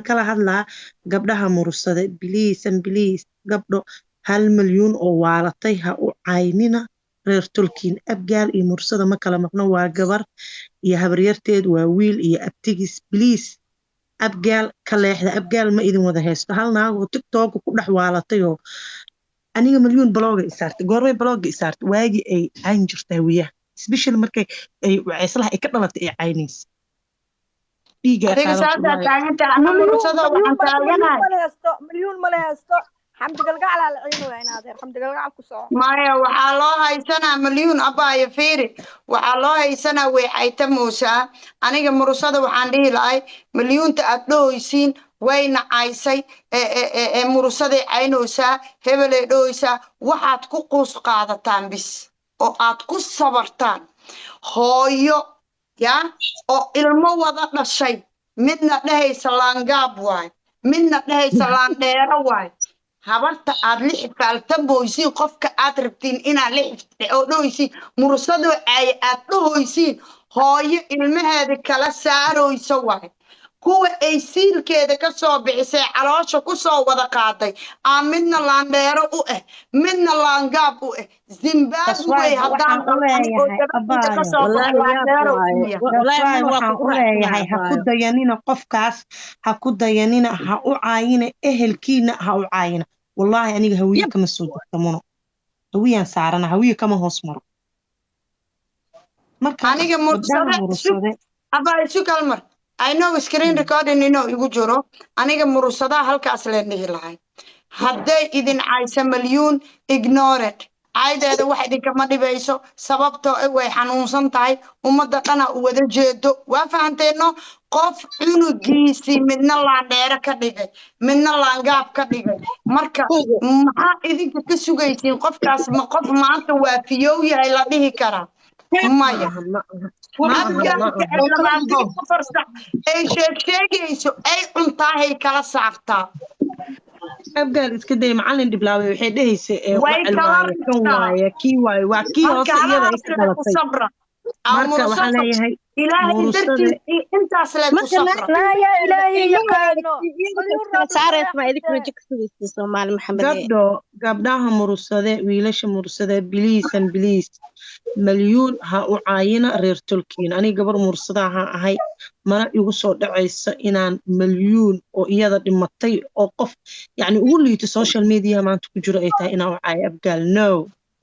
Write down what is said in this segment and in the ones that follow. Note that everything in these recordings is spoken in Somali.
Kala hadlaa gabdhaha Mursade, please and please, gabdho 1 milyuun oo waalatay ha u caynina reer tolkiin. Abgaal iyo Mursada ma kala maqno, waa gabar iyo habaryarteed, waa wiil iyo abtigiis. Please, Abgaal ka leexda. Abgaal ma idin wada haysto. Hal naagoo TikToka ku dhex waalatay oo aniga Milyuun block-ga isaartay. Goormay block-ga isaartay? Waagii ay cayn jirtaa wiyaha, especially markay ay waceyslaha ay ka dhalatay ay caynaysa dhiiggaa Adiga qaadan. Saasaa Wallaahi. taagantahay, ana Milyuun Mursado milyuun waxaan male, milyuun taaganahay. Male haysto, Milyuun male haysto. Xamdi Galgacalaa la ciinaya in adeer Xamdi Galgacal ku soco. Maya, waxaa loo haysanaa Milyuun, abaayo, fiiri, waxaa loo haysanaa way cayta muusaa. Aniga Murusada waxaan dhihi lahay, Milyuunta aad dhahoysiin wayna caysay ee Murusaday caynaysaa, hebelay dhahoysaa. Waxaad ku quus qaadataan bis oo aad ku sabartaan hooyo ya oo ilmo wada dhashay, midna dhehaysa laangaab waay, midna dhehaysa laandheero waay. Habarta aad la xifaaltamboysiin, qofka aad rabtiin inaad la oo dhahoysiin Murusadoo caaye aad dhahoysiin, hooyo ilmaheeda kala saarayso waay. Kuwa ay siilkeeda ka soo bixisay, caloosha ku soo wada qaaday, aa midna laandheero u ah, midna laangaab u ah. Zimbabwe haddaan Waxaan u dhalani oo leeyahay gabadhiisa ka abaayo soo baxo Wallaahi yaab laandheero u waaye. yahay. Wallaahi That's why mana waa waxaan kugu u leeyahay raacsanahay ha ku abaayo. dayanina qofkaas, ha ku dayanina, ha u caayina ehelkiina, ha u caayina. Wallaahi aniga Hawiye kama soo degto, Muno. Hawiyaan saarana, Hawiye kama hoos maro. Marka Aniga gabdhaha Mursade sug. Mursade. Abaayo, sug hal mar. I know screen recording inuu igu jiro. Aniga Murusadaha halkaas leen dhihi lahay, hadday idin caysa Malyuun, ignore it. Caydeeda wax idinkama dhibayso, sababtoo ah way xanuunsan tahay. Ummadda dhana u wada jeedo, waa fahanteeno. Qof cunugiisii midna laandheere ka dhigay, midna laangaab ka dhigay, marka maxaa idinka ka sugaysiin qofkaas? Ma qof maanta waa fiyow yahay la dhihi karaa? Maya. Ma aha, ma aha, ma Afgaanka aha. ee 24 sac ay sheeg sheegayso ay cuntaahay kala saartaa. Abgaal iska day, macallin dhiblaawe waxay dhehaysa ee Way wacal kala waaye kan riftaa. Waaye kii waaye, waa kii Marka hoose iyada ay ka halahaas le ku dhalatay. sabra. Marka waxaan Mursado leeyahay Ilaahay Mursade dartiis iyo intaas le ku Marka sabra. Naaya Ilaahay yaqaano Malyuun kala roob saaraysa ma idinka lagu rajo ka sugaysa Soomaali Maxamed. Gabdho, gabdhaha Mursade, wiilasha Mursade, please and please, Malyuun ha u caayina reer tolkiin. Aniga gabar Mursadaha ahay, mana igu soo dhacayso inaan Malyuun oo iyada dhimatay oo qof yacni ugu liito social media maanta ku jiro ay tahay inaan u caayo Abgaal. No,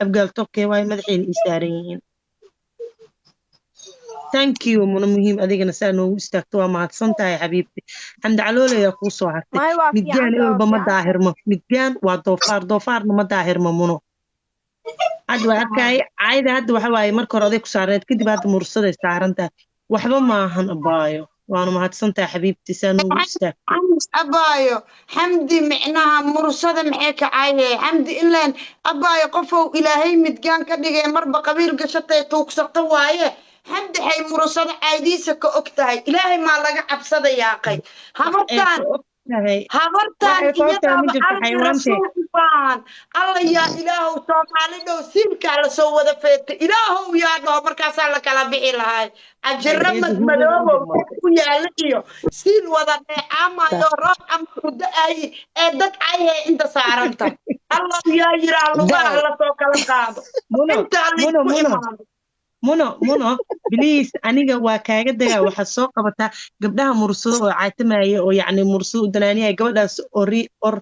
Abgaal tolkee waaye, madaxayna ii saaran yihiin. Thank you, Muna Muhiim, adigana saa noogu istaagto, waa mahadsan tahay xabiibti. Xamdi Calool ayaa kuu soo hartay. May, waa Midgaan fiican tahay, ewelba waa ma fiican tahay. daahirmo. Midgaan waa doofaar, doofaarna ma daahirmo. Muno hadda waa arkaaye caayda. Hadda waxa waaye marka hore oday ku saarneed, kadib hadda Mursaday saaran tahay. Waxba maahan abaayo, waana mahadsan tahay xabiibti saa noogu istaagtay. Abaayo Xamdi, micnaha Mursada maxay ka caayay Xamdi? Inlaan abaayo, qofow Ilaahay midgaan ka dhigay marba qabiil gashatay tuugsata waaye. Xamdi xay Mursada caaydiisa ka og tahay? Ilaahay maa laga cabsada yaaqay? Ee Habartaan ka og tahay habartaan waxay ka og tahay ma iyadaaba jirto Alli xayawaante. Rasuul u baahan. Alla yaa Ilaahow, Soomaali dhow siilkaa lasoo wada feetay. Ilaahow yaa dhaho, markaasaa la kala bixi lahay cajiro Eedu hurada u madmadoobow dhimatay. ku yaala iyo siil wada dheecaamayo roob ama ku da-ayi ee dad cayhee inta saaranta. Allah yaa yiraa lugaha Gaal. lasoo kala qaado Muno, intaa Muno, laysku Muno. imaado. Muno, Muno, please, aniga waa kaaga dagaa. Waxaad soo qabataa gabdhaha Mursado oo caatamaya oo yacni Mursado u danaaniyaya, gabadhaas ori or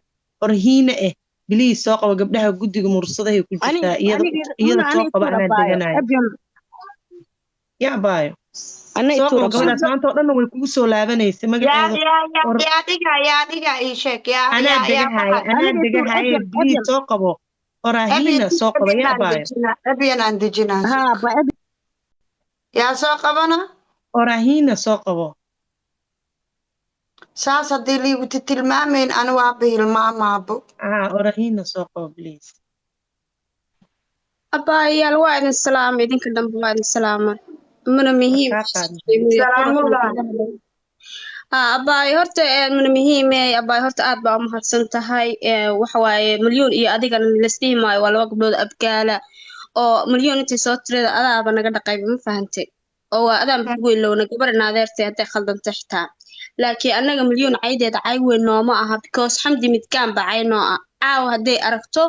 orhiina eh. Please soo qabo gabdhaha guddiga Mursadahay ku Ani jirtaa iyada. Aniga Iyada Muna soo ani qaba ituur anaa abaayo. deganaayo. Abyan. Ya abaayo. Ana Soo ituur qabo abaayo. gabadhaas, maanta oo dhanna way kugu soo laabanaysa yaa magaceeda. Yaa yaa Or yaa dhiga, yaa dhiga, ii sheeg yaa anaa yaa yaa degahaaye baxay. Anaa Aniga ituur degahaaye. Abyan. Please Abyan. soo qabo Ebyan Orahina, soo qabo ya Ebyan aan abaayo. dejinaa, Ebyan aan dejinaa. Ha ba. Yaa soo qabana? Orahina soo qabo. Saas haddii liigu tilmaamayn ani waaba hilmaamaabo. Ah, Orahina soo qabo, please. Abaayayaal, waa idin salaama, idinka dhanba waa idin salaama. Muna Muhiim. Kaa qaadnay. Salaamullah. Abaayo horta Muna Muhiime, abaayo horta aad baa umahadsan tahay. Waxa waaye Milyuun iyo adigana laisdhihi maayo, waa laba gabdhood Abgaala oo Milyuun intay soo tirada adaaba naga dhaqayba, ma fahantay? Oo waa adaan kugu ilowna gabar naadeertay hadday khaldanta xitaa. Laakiin annaga Milyuun caydeeda cay weyn nooma aha, because Xamdi Midgaan ba cay noo ah. Caawa hadday aragto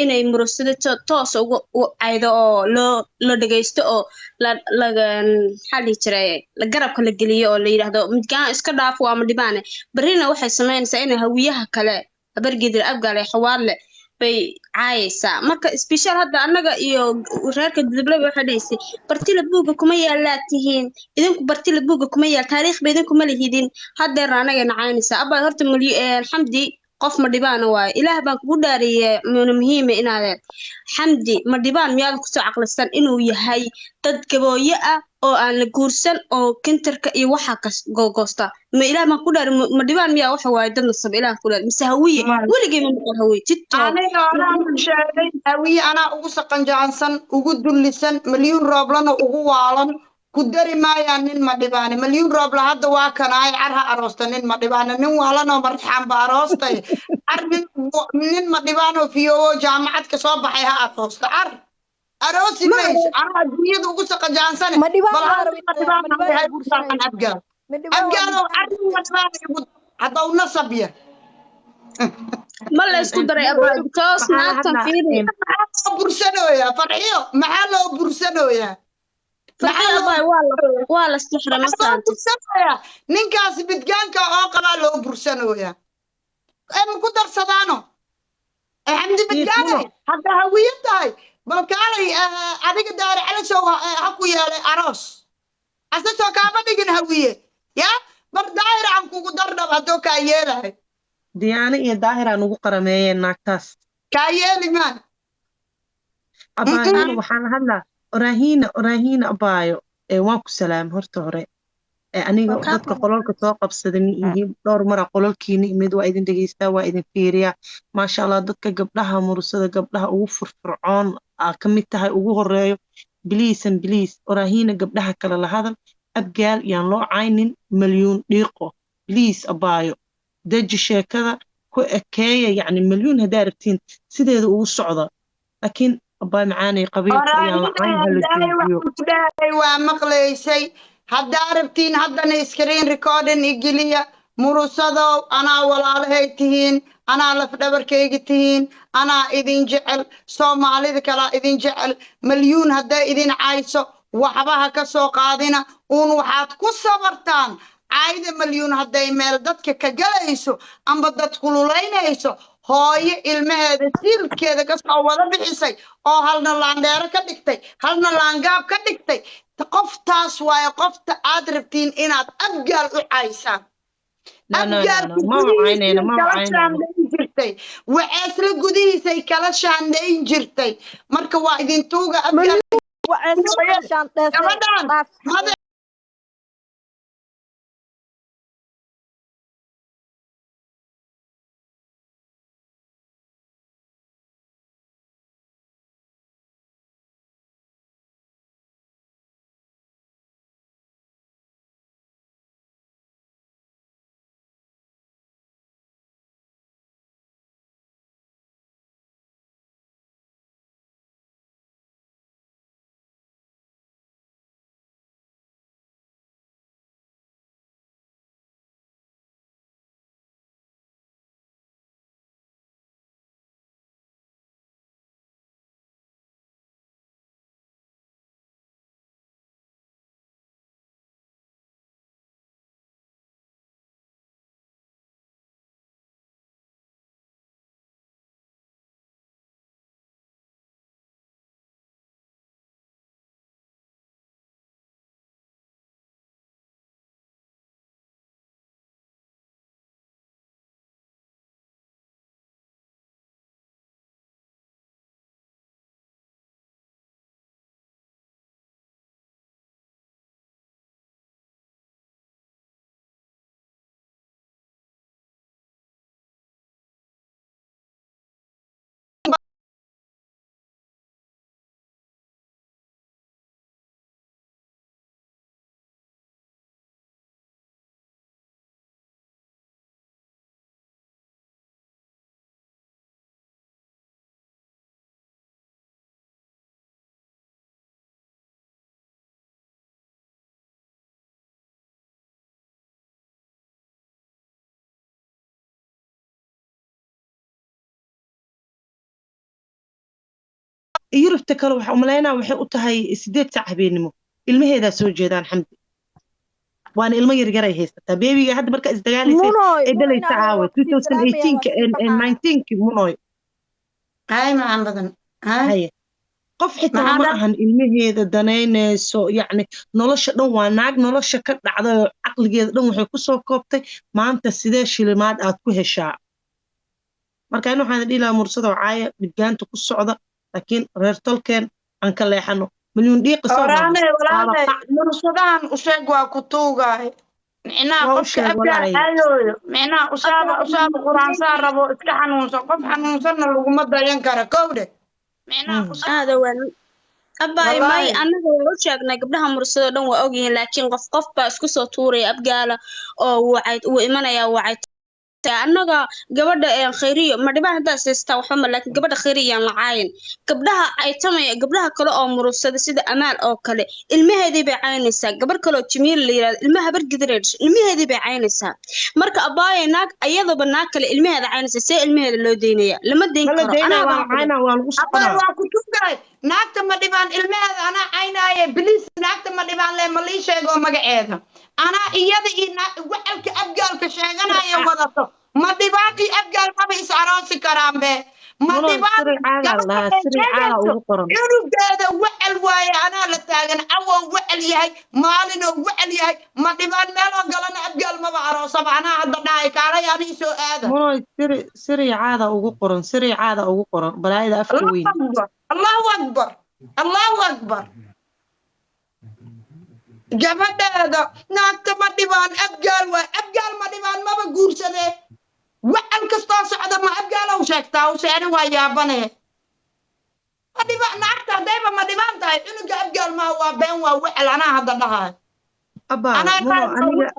inay Murusada toos ugu u caydo oo loo la dhagaysto oo la laga, maxaa la dhihi jiray, la garabka la geliyo oo la yidhaahdo Midgaan iska dhaaf, waa ma dhibaane, berrina waxay samaynaysaa inay Hawiyaha kale, Habargedir, Abgaale, Xawaadle bay caayaysaa. Marka special hadda annaga iyo reerka Dudubleba waxay dhahaysay bartila buugga kuma yaallaa tihiin idinku, bartila buugga kuma yaal, taariikh ba idinku ma lihidin. Haddeerna anagayna caynaysaa. Abaa, horta Xamdi qof ma dhibaana waaye. Ilaah baan kugu dhaariye, muna muhiime inaadeer, Xamdi ma dhibaan miyaad kusoo caqlisan inuu yahay dad gabooye ah oo aan la guursan oo kintarka iyo waxa kas googoosta? Ma Ilaah baan ku dhaari, ma dhibaan miyaa waxa waaye dad nasab? Ilaah ku dhaari, mise Hawiye? Weligay ma maqal Hawiye TikTok. Aniga horaan u sheegay, Hawiye anaa ugu saqanjaansan, ugu dullisan, Milyuun Rooblana ugu waalan. Ku dari maayaan nin ma dhibaane. Milyuun Roobla hadda waa kanaay, car ha aroosta nin ma dhibaane, nin waalanoo marxaan ba aroostay. Car nin ma dhibaanoo fiyoowo jaamacad ka soo baxay ha aroosta. Car aroosi Ma mayso, anaa adduunyada ugu saqajaansane. Ma dhibaan bal waa hal rabin ma dhibaan ma dhibaan hay waa guursanaya. Abgaal Ma dhibaan waa Abgaalow, car nin ma dhibaane igu haddau nasab ya. Ma la isku daray, abaa, because Waxaa la naagtan hadlaa fiiri. Maxaa loo bursanooyaa, Farxiyo? Maxaa loo bursanooyaa? Farxiyo, abaa, waa la sixra, ma Maxaa loo fahamtid? bursanayaa? Ninkaas Midgaanka oo qabaa loo bursanooyaa ee ma ku darsadaano ee Xamdi Midgaane. Muno. Hadda Hawiye tahay, bal kaalay, adiga Daari Calasow ha ku yeelay aroos, asasoo kaama dhigin Hawiye ya bar Daahir aan kugu dardhab haddoo kaa yeelahay. Diyaano iyo Daahiraan ugu qarameeyeen naagtaas. Kaa yeeli maan. Abaayo, Muno, waxaan la hadlaa Oraahiina. Oraahiina, abaayo, ee waan ku salaam horta hore. Ee aniga Waa kaa dadka qolalka soo qabsada ma ihi. Dhowr mara qolalkiina imid, waa idin dhegeystaa, waa idin fiiriyaa, maasha Allah. Dadka gabdhaha Murusada, gabdhaha ugu firfircoon aa ka mid tahay, ugu horeeyo. Please and please, Oraahiina, gabdhaha kale la hadal. Abgaal yaan loo caynin Malyuun Dhiiqo. Please, abaayo, deji sheekada ku ekeeya. Yacni Malyuun haddaa rabtiin sideeda ugu socda, laakiin abaay macaanay, qabiilka yaan la cayn, hala joojiyo. Waxaan ku dhahay waa maqlaysay. Haddaa rabtiin haddana screen recording igeliya. Murusadow, anaa walaalahay tihiin, anaa lafdhabarkayga tihiin, anaa idin jecel, Soomaalida kalaa idin jecel. Malyuun hadday idin cayso, waxba ha ka soo qaadina uun, waxaad ku sabartaan caayda Malyuun. Hadday meel dadka ka galayso amba dad kululaynayso, hooyo ilmaheeda siilkeeda kasoo wada bixisay oo halna laandheero ka dhigtay, halna laangaab ka dhigtay, qoftaas waaye qofta aad rabtiin inaad Abgaal u caysaan. No, no, no, no. Abgaalku Ma wacaynayno, gudihiisay ma kala wacaynayno. shaandhayn jirtay, Waceesla gudihiisay kala shaandhayn jirtay. Marka waa idin tuuga, Abgaal. Waceesla kala shaandheysay. Gabadhan dhaaf. Mada Yurubta kale waxa umalaynaa waxay u tahay 8 saac habeenimo. Ilmaheedaa soo jeedaan Xamdi, waana ilmo yaryaray haysataa. Baby-ga hadda markaa isdagaalaysay Munoy, ee Munoy, dhalaysa inaa caawa waa kusii salaamaya, waa 2018 sii baxaa. 19-ki, Munoy. Hay, macaan badan, hay. Haye, qof xitaa Maxaa ma dhan? ahan ilmaheeda danaynayso. Yacni nolosha dhan waa naag nolosha ka dhacday oo caqligeeda dhan waxay ku soo koobtay maanta sidee shilimaad aad ku heshaa. Marka in waxaan dhihi lahaa, Mursado caaya, Midgaanta ku socda, laakiin reer tolkeen aan ka leexano. Milyuun Dhiiqa soo maaha. Oraane. Waaba Walaalay, qac. Mursadahan u sheeg, waa ku tuugaay micnaha. Waa u Qofka sheeg abgaal walaalahay. caayooyo micnaha usaaba quraansaa rabo, iska xanuunsan. Qof xanuunsanna laguma dayan kara, kowdhe micnaha. Aada waan abbaay may. Wallaahi. Annaga waa u sheegnay, gabdhaha Mursadoo dhan waa ogyihiin, laakiin qof qof baa isku soo tuuraya Abgaala oo wacay, wuu imanayaa wacay. Annaga gabadha ee Khayriyo ma dhibaan haddaa siistaa waxba ma, laakiin gabadha Khayriyo yaan la caayin. Gabdhaha caytamaya, gabdhaha kale oo Murugsada sida Amaal oo kale, ilmaheedii bay caynaysaa. Gabar kale oo Jamiil la yiraahdo, ilmaha Bargidiray dhashay, ilmaheedii bay caynaysaa. Marka abbaaya, naag ayadaba naag kale ilmaheeda caynaysa, see ilmaheeda loo daynaya? Lama dayn Ma la karo. daynaa, Anaaba waa la caynaa, waa lagu Abbaay, soconaa. waa ku tuugaay. Naagta ma dhibaan ilmaheeda anaa caynaaye. Please, naagta ma dhibaan le ma lii sheego magaceeda. Anaa iyada iyo wacalka Abgaalka sheeganaya wadato. Ma dhibaan iyo Abgaal maba is aroosi karaan be. Ma Munoy, dhibaan siri caadaa la gabadha dhahaa, ay siri caadaa sheegayso ugu qoran. Cunugeeda wacal waaye. Anaa la taagan, cawow wacal yahay, maalinoo wacal yahay. Ma dhibaan meeloo galana Abgaal maba aroosaba. Anaa hadda dhahay, kaalay anii soo aada. Munoy, siri caada ugu qoran, siri caada ugu qoran, balaayada afka Allahu weyn. akbar, Allahu akbar, Allahu akbar. Gabadheeda naagta ma dhibaan Abgaal waay. Abgaal ma dhibaan maba guursadee. Wacal kastoo socda ma Abgaalow sheegtaa use? Ani waa yaabane. Ma dhibaan naagta haddayba ma dhibaan tahay, cunuga Abgaal maa? Waa been, waa wacal. Anaa hadda dhahay. Abaa Anaa Muno, dhahay. Aniga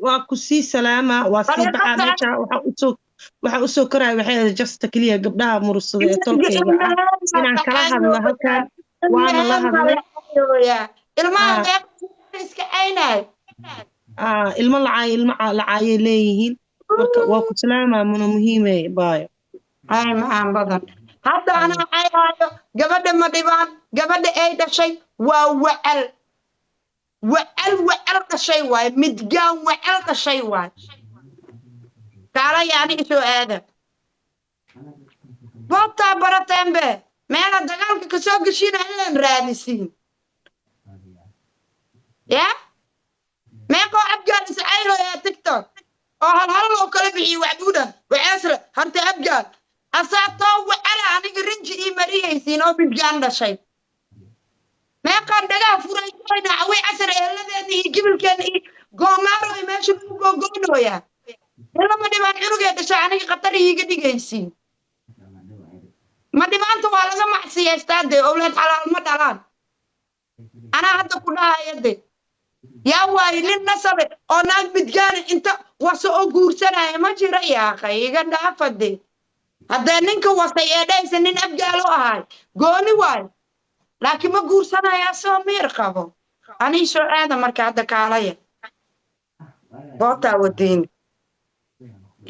waa ku sii salaama, waa sii baxaa. Dariiqada. Meesha waxa usoo koraya waxay ahayd jasta keliya gabdhaha Murugsada ee tolkayga ah inaan kala hadlo halkan, waana la hadlay. Ilmaha Ah. deeq iska caynay. Ah, ilmo lacaay, ilmo lacaayay leeyihiin. Marka waa ku salaamaa, Muna, muhiime, baayo. Ay, macaan badan. Hadda anaa caynaayo gabadha ma dhibaan. Gabadha ay dhashay waa wacal, wacal, wacal dhashay waaye. Midgaan wacal dhashay waaye. Kaalaya aniga soo aada, boobtaa barateen be, meela dagaalka kasoo geshiina inaan raadisiin ya meeqoo Abgaal iscayloyaa TikTok oo hal hal loo kala bixiyo, waxbuudan waceesle harta Abgaal asaa too wacala. Aniga rinji ii mariyaysiin oo midgaan dhashay. Meeqaan dhagaha furaysoyna caway casar eeladeena iyo gibilkeena iyo goomaaro meesha lagu googoynooyaa. Ilama dhibaan cunugee dhashay aniga khatar iiga dhigaysiin. Ma dhibaanta waa laga macsiyaystaa dee, owlaad xalaal ma dhalaan. Anaa hadda ku dhahaya de, yaa waaye nin nasabe oo naag midgaana inta wasa oo guursanaya? Ma jira yaaqay, iga dhaafa de. Haddee ninka wasay ee dhahaysa nin Abgaalo ahay gooni waayo, laakiin ma guursanaya asoo miir qabo. Anii soo aada marka hadda, kaalaya bootaa wadiin,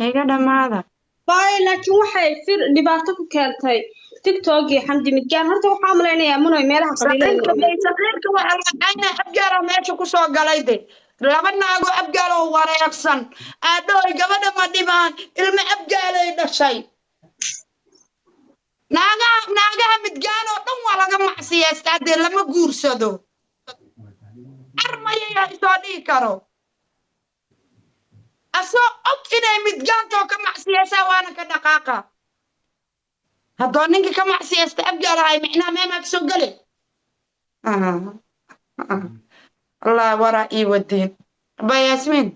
iga dhammaada. Baay, laakiin waxay fir dhibaato ku keentay TikTok iyo Xamdi Midgaan. Horta waxaa malaynayaa, Munoy, meelaha qabiilada. Saqiirka waxaa la cayna Abgaala meesha kusoo galay de, laba naago Abgaal oo wareegsan aadhooy. Gabadha ma dhibaan ilmo Abgaalay dhashay. Naagaha Midgaan oo dhan waa laga macsiyaystaa dee, lama guursado. Armaya isoo dhihi karo asoo og inay midgaantoo ka macsiyaysaa, waana ka dhaqaaqa. Haddoo ninka ka macsiyaysta Abgaal ahay, micnaha meemaa kasoo gele? Allah waraa ii wadiin. Aba Yaasmiin.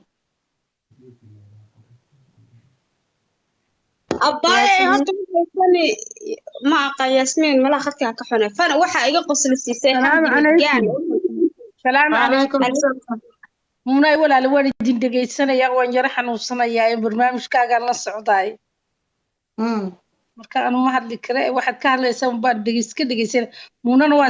Abbaay. Yaasmiin. Horta waxay fani ma aqa Yaasmiin malaha khadkaa ka xunay. Fana waxaa iga qosli siisay. Salaamu Xamdi Midgaan. calaykum. Salaamu wacalaykum calaykum. Asalaam. Munaay walaal, waan idin dhegaysanayaa, waan yaro xanuunsanayaa ee barnaamijkaagaan la socdaay. Marka anu ma hadli kare, waxaad ka hadlaysaa unbaan dhegeys ka dhegeysanaya. Muunana waan